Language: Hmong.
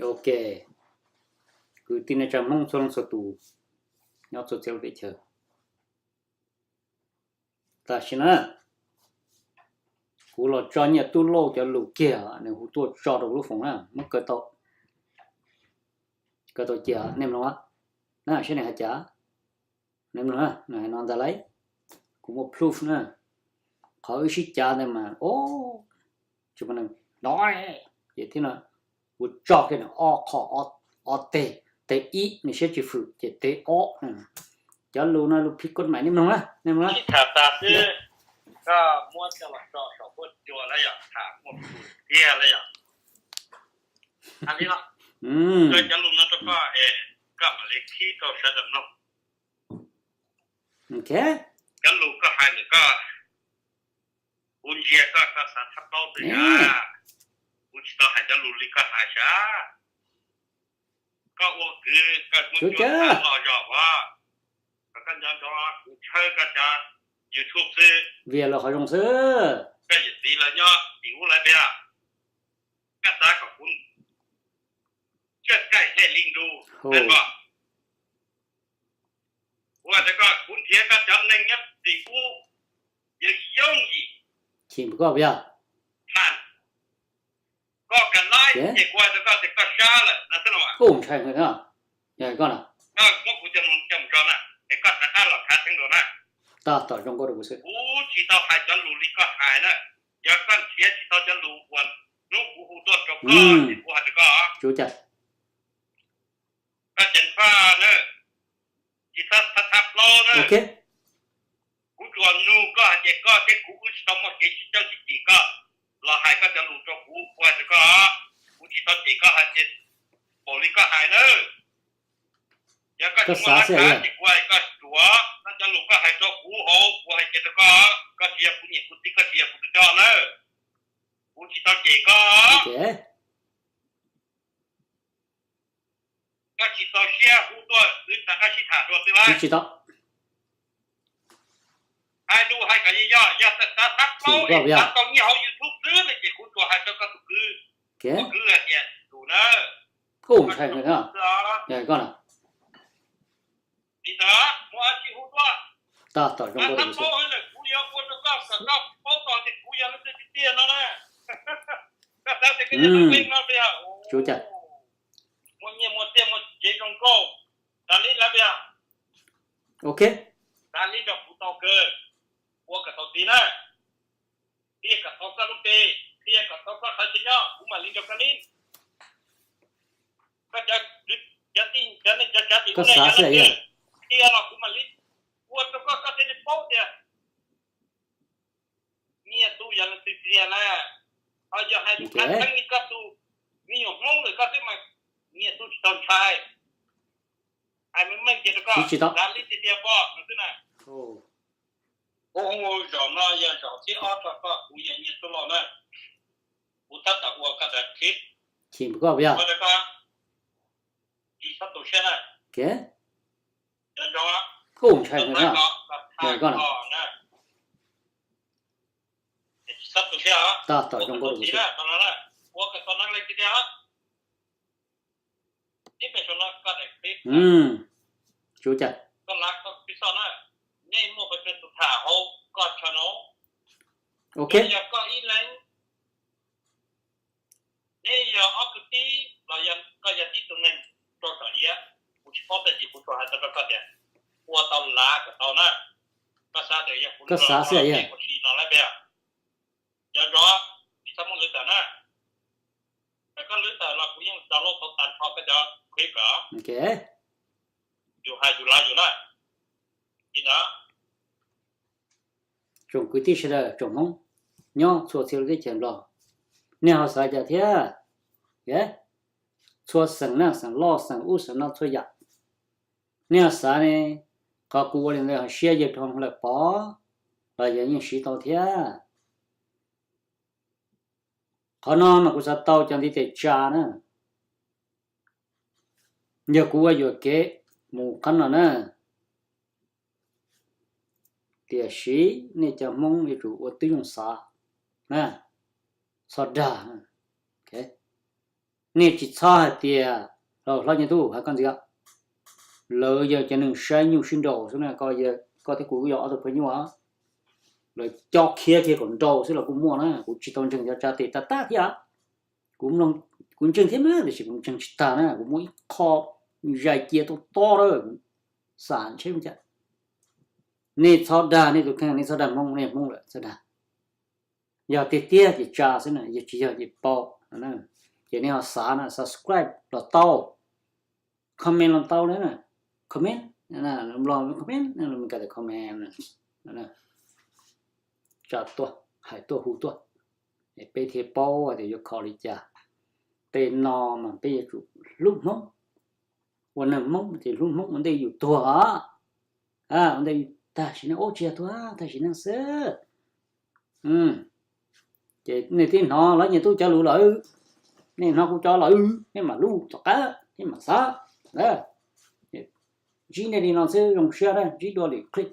Ok, kwv tij neej tsa Hmoob txhua leej txhua tus nyob txhua txhia lub teb chaws, tam sim no kuv los tso Nyiaj Tub Lauj cov lus kiag nws hu tuaj tso rau kuv lub foos na, muab kaw tau, kaw tau cia nej mloog na, saib nws hais cas. Nej mloog na, nws hais no ntag lauj, kuv muaj proof na, qhov wb sib cav ntawd mas o, tsis muaj neeg no, ces thiab no, kuv tso kiag nws ob qho, ob teg, teg ib nws siab tsis fwm ces teg ob, cov lus no lus phim koj mam nej mloog na, nej mloog na. Sib tham tas xwb, koj muab coj los tso saum huab cua lawm yog tham muaj proof tiag lawm yog. Hais li no, koj cov lus no rau koj es koj mam li khib rau sawv daws mloog. Cov lus koj hais ntawm koj, kuv ntsia koj, koj xav thab plaub xwb sav. Kuv tsis tau hais cov lus li koj hais sav. Koj ua kwv koj muaj cua tham loj zog as, kom koj nco ntsoov kuv tshawb koj cov YouTube xwb, vias lawv qhov zoo xwb. Koj yawm txiv lawv nyob tim ub lawv tias, koj xav kom kuv tsiaj kaij hej li ntu, kuv hais rau koj, kuv nrhiav koj cov neeg nyob tim ub, yog yooj yim, chim koj yog, tham, koj kam laib ces kuv hais rau koj tias koj sab lawm no xwb los. Ntshai koj na, muab kuv cov lus coj mus tso na, es koj rov qab los khav theeb dua na. Tab tom zoo nkauj rau kuv xwb. Kuv tsis tau hais cov lus li koj hais na. Yog koj nrhiav tsis tau cov lus uas hnub kuv hu tuaj rau koj ces kuv hais rau koj, koj ceev faj na, tsis txhob thab plaub na. Kuv tsuas nug koj hais tias koj thiab kuv wb tsis tau muaj kev sib cawb sib cim, koj los hais koj cov lus rau kuv, kuv hais rau koj, kuv tsis tau cem koj hais tias npaum li koj hais na. Yog koj tsis muaj lab khav ces kuv hais koj tsuav, koj cov lus koj hais rau kuv hauv, kuv hais kiag rau koj, koj tsis yog kuv niam kuv txiv, koj tsis yog kuv tus coj na. Kuv tsis tau cem koj. Koj tsis txaus siab hu tuaj wb rov qab sib tham dua xwb lawm. Hais lus hais kom yog, yog xav thab plaub es xav tau nyiaj hauv YouTube xwb no ces kuv tsuas hais rau koj tus kwv, tus kwv hais tias tus na, ntshai koj na. Li ntawd muaj dab tsi hu tuaj. Tab tom zoo nkauj rau kuv xwb. Kuv yuav ua rau koj kom koj paub tau tias kuv yog leej twg tiag tiag no na. Koj xav tias koj yog leej twg no tiag. Muaj nyiaj muaj txiaj muaj kev zoo nkauj, tas li lawm tiag. Ok, tas li nrog kuv tau kawg, ua kom tau txiv na. Qhia kom tau koj lub npe, qhia kom tau koj qhov chaw nyob, kuv mam li nrog koj li. Koj cov, cov tij, cov neej cov tsav tim ub ne, yog leej twg qhia los kuv mam li ua rau koj, koj thiaj li paub tias Nyiaj Tub yog leej twg tiag na. Ho yog hais lus khav theeb li koj tus me nyuam Hmoob lawm koj xwb mas Nyiaj Tub tsis tau ntshai. Hais meej meej kiag rau koj, tas li tiag tiag pom no xwb na. Kuv hu zaum no yog zaum thib ob rau koj, kuv yog Nyiaj Tub Lauj na. Kuv tab tom ua koj daim clip, chim koj ua rau koj tsis txhob tu siab na. Ntshai koj na. Tsis txhob tu siab, tab tom zoo nkauj rau kuv xwb. Ua koj tau neeb leej tiag tiag. Ib pliag saum no koj daim clip, koj lav koj clip xoj na, nej muaj pes tsawg tus tham hauv koj channel, ok, yog koj ib leeg, nej yog ob kwv tij los yog koj yog tib tug neeg rau saum iab, kuv tsis paub tab sis kuv tsuas hais tau rau koj tias ua tau lav kom tau na. Koj xav tias yog kuv xav xwb, ua si no lawm tiag. Nco ntsoov, tsis txhob muab lwv tawm na. Yog koj lwv tawm los kuv yeej download tau tag nrho koj cov clip lawm. Yus hais yus lav yus na. Li ntawd, tsoom kwv tij sawv daws, tsoom Hmoob nyob txhua txhia lub teb chaws Nplog, nej ho xav cas thiab? Txhua xeem na, xeem loj xeem ub xeem no txhua yam, nej ho xav ne, qhov kuv ua li ntawd ho siab yawg dhau lawm pov los yog yeej siv tau thiab? Qhov no mas kuv xav tau cov ntiv tes tsa na, yog kuv ua yuam kev mus qhov no na. Tiam sis nej cov Hmoob yuav tsum ua tib zoo xav na, txhob dag. Nej tsis txhob hais tias, hlob Nyiaj Tub hais koj ntxiv, lawv yog cov neeg saib nyuj sib nraus xwb na, koj thiab kuv yog ob tug phooj ywg, lawv cob khiav kiag kom nrau xwb los kuj muaj na, kuv tsis tau ntseeg cov tsa tes tag tag thiab. Kuv ntseeg thiab mas tiam sis kuv ntseeg tsis tag na, kuv muaj ib qho zais cia tob tob lawm, xav ntshe cas. Nej txhob dag nej tus kheej, nej txhob dag Hmoob, nej Hmoob lawm txhob dag. Yog tiag tiag ces tsa xwb na, yog tsis yog ces paub. Ces nej ho xav na, subscribe los tau, comment los tau na, comment, Nplog comment, Meskas tias comment, tsa tuaj, hais tuaj hu tuaj, peb thiaj paub tias yuav kho li cas. Tej no mas peb yuav tsum hlub Hmoob, ua neeg Hmoob ces hlub Hmoob ua ntej yus tuag os. Ua ntej yus tag sim neej, ua tsis yog tuag, tag sim neej xwb. Ces nej twb hnov hlob Nyiaj Tub cov lus lawm, nej hnov kuv cov lawm, nej mam lub tom qab, nej mam xav. Ntsib nej li no xwb zoo siab na, ntsib dua lwm clip.